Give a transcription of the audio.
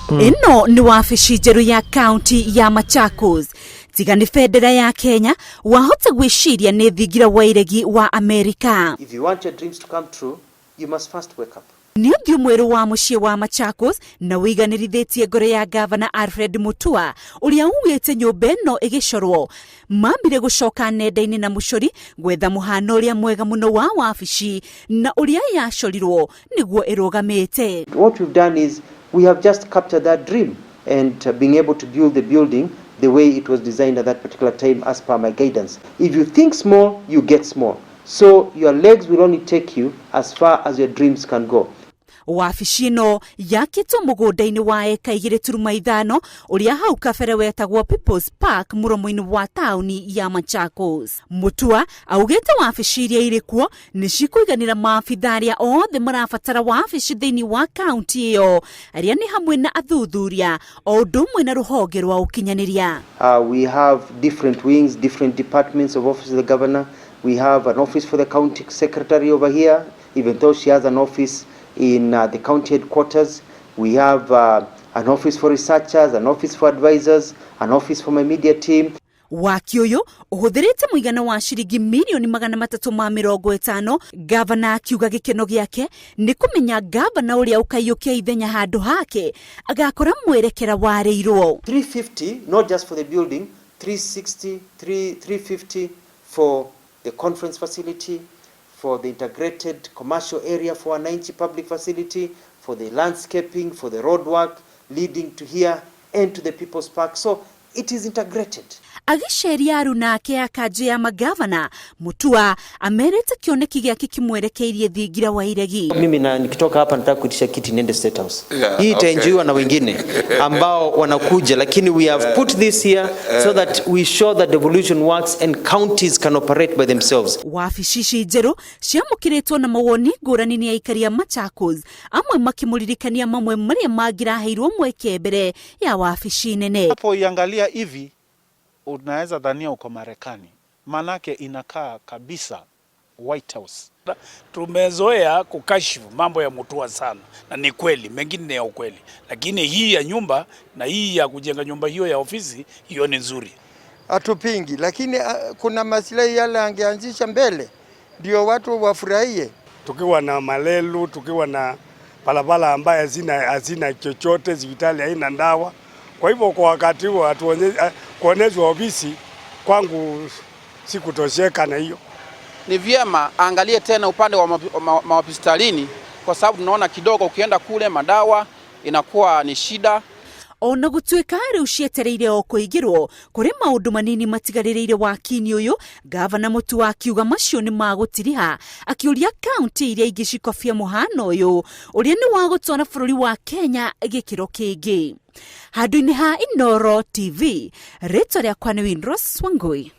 Ĩno nĩ wabici njerũ ya kaunti ya Machakos. Tiga nĩ bendera ya Kenya, wahota gwĩciria nĩ thingira wa iregi wa Amerika. If you want your dreams to come true, you must first wake up. Nĩ ũthiũ mwerũ wa mũciĩ wa Machakos na ũiganĩrithĩtie ngoro ya gavana Alfred Mutua ũrĩa ugĩte nyũmba ĩno ĩgĩcorwo mambire gũcoka nenda-inĩ na mũcori gwetha mũhano ũrĩa mwega mũno wa wabici na ũrĩa yacorirwo nĩguo ĩrũgamĩte. What we've done is we have just captured that dream and being able to build the building the way it was designed at that particular time as per my guidance. If you think small, you get small. So your legs will only take you as far as your dreams can go. Wabici ĩno yakĩtwo mũgũnda-inĩ wa eka 2.5 ũrĩa hau kabere wetagwo People's Park mũromo-inĩ wa taũni ya Machakos. Mutua augĩte wabici iria irĩ kuo nĩ cikũiganĩra maabitha arĩa othe marabatara wabici thĩinĩ wa kaunti ĩyo arĩa nĩ hamwe na athuthuria o ũndũ ũmwe na rũhonge rwa ũkinyanĩria. We have different wings, different departments of office of the governor. We have an office for the county secretary over here, even though she has an office in the county headquarters. We have an office for researchers, an office for advisors, an office for my media team. Waki ũyũ ũhũthĩrĩte mũigana wa ciringi mirioni 350. Gavana akiuga gĩkeno gĩake nĩ kũmenya gavana ũrĩa ũkaiyũkia ithenya handũ hake agakora mwerekera warĩirwo. 350, not just for the building, 360, 3, 350 for the conference facility, for the integrated commercial area for Wananchi public facility, for the landscaping, for the road work leading to here and to the People's Park. So it is integrated. Agĩceria aruna ake a kanjũ ya magavana, Mutua amerĩte kĩoneki gĩake kĩmwerekeirie thingira wa iregi. Mimi na nikitoka hapa nataka kuitisha kiti niende State House. Hii itaenjoiwa na wengine ambao wanakuja, lakini we have put this here so that we show that devolution works and counties can operate by themselves. Wabici ici njerũ ciamũkĩrĩtwo na mawoni ngũrani nĩ aikari a Machakos, amwe makĩmũririkania mamwe marĩa mangĩraheirwo mweke mbere ya wabici nene. Hapo iangalia hivi unaweza dhania uko Marekani, manake inakaa kabisa White House. Tumezoea kukashifu mambo ya Mutua sana, na ni kweli, mengine ni ya ukweli, lakini hii ya nyumba na hii ya kujenga nyumba hiyo ya ofisi, hiyo ni nzuri. Hatupingi, lakini kuna maslahi yale angeanzisha mbele ndio watu wafurahie. Tukiwa na malelu, tukiwa na barabara ambaye hazina chochote, hospitali haina dawa. Kwa hivyo kwa wakati huo kuonyeshwa ofisi kwangu si kutosheka na hiyo. Ni vyema aangalie tena upande wa mahospitalini, kwa sababu tunaona kidogo ukienda kule madawa inakuwa ni shida. Ona gũtuĩka rĩu cietereire o kũingĩrwo, kũrĩ maũndũ manini matigarĩrĩire waki-inĩ ũyũ. Gavana Mutua akiuga macio nĩ magũtiriha, akĩũria kaunti iria ingĩ cikobia mũhano ũyũ ũrĩa nĩ wa gũtwara bũrũri wa Kenya gĩkĩro kĩngĩ. Handũ-inĩ ha Inooro TV, rĩtwa rĩakwa nĩ Winrose Wangui.